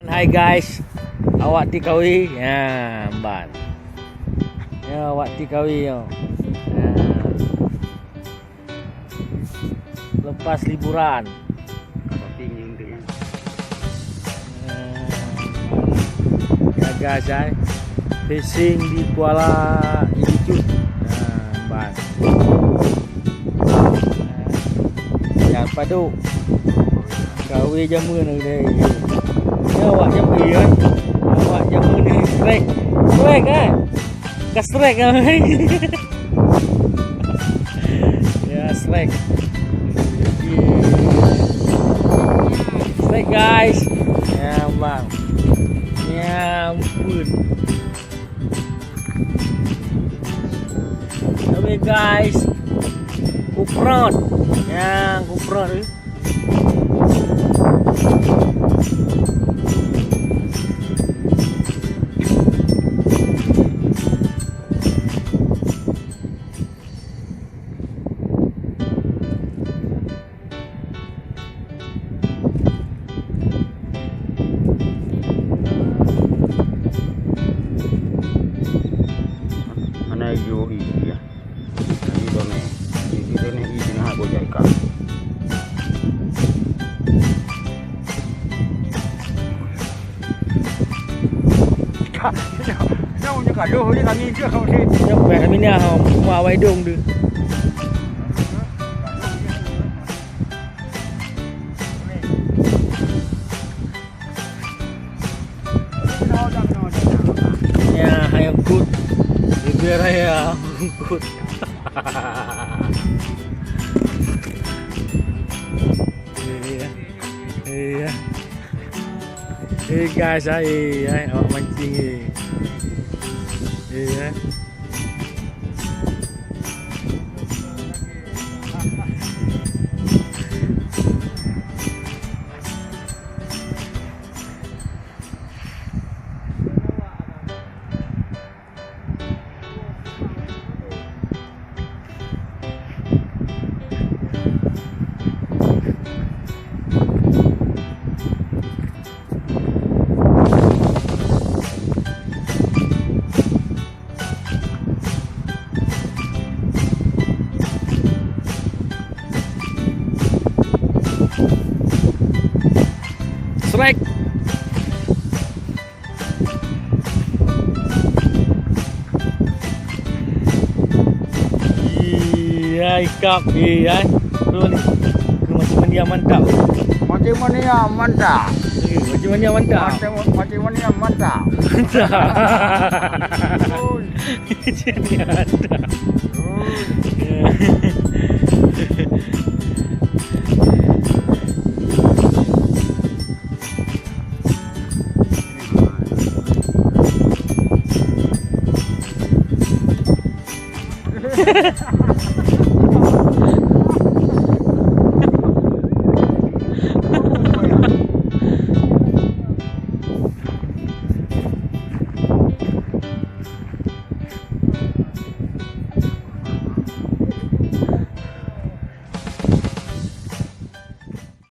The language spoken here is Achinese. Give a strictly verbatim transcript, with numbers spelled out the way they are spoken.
Hai guys, awak T K W, ya, ban. Ya, awak T K W, yo. Ya. Lepas liburan. Tapi ini untuk yang Ya, guys, ya. Fishing di Kuala Ilicu. Nah, ban. Ya, paduk. Kawe jameun ni. Ya, awak jameun, ya. Awak jameun ni strike. Strike, kan? Ka strike kan? Ya, strike. Strike, guys. Ya, bang. Ya, ampun. Oke, guys. Kuprot. Ya, kuprot. Mana yo iya. Ini done. Ini done ini nak bocah ikan. Jauh je kadoh je kami je kau sini. Jauh kami ni ah, rumah awak hidung tu. Ya, hai angkut. Bibir raya angkut. Iya. Iya. Eh, guys, ah, eh, eh, awak mancing, eh. Eh, eh. Strike. Iya, ikap, iya. Bro ni. Ke macam mana mantap. Macam mana mantap. Eh, macam mana mantap. Macam, macam mana mantap. Mantap. Oi. Macam mana mantap. Oi. Ya.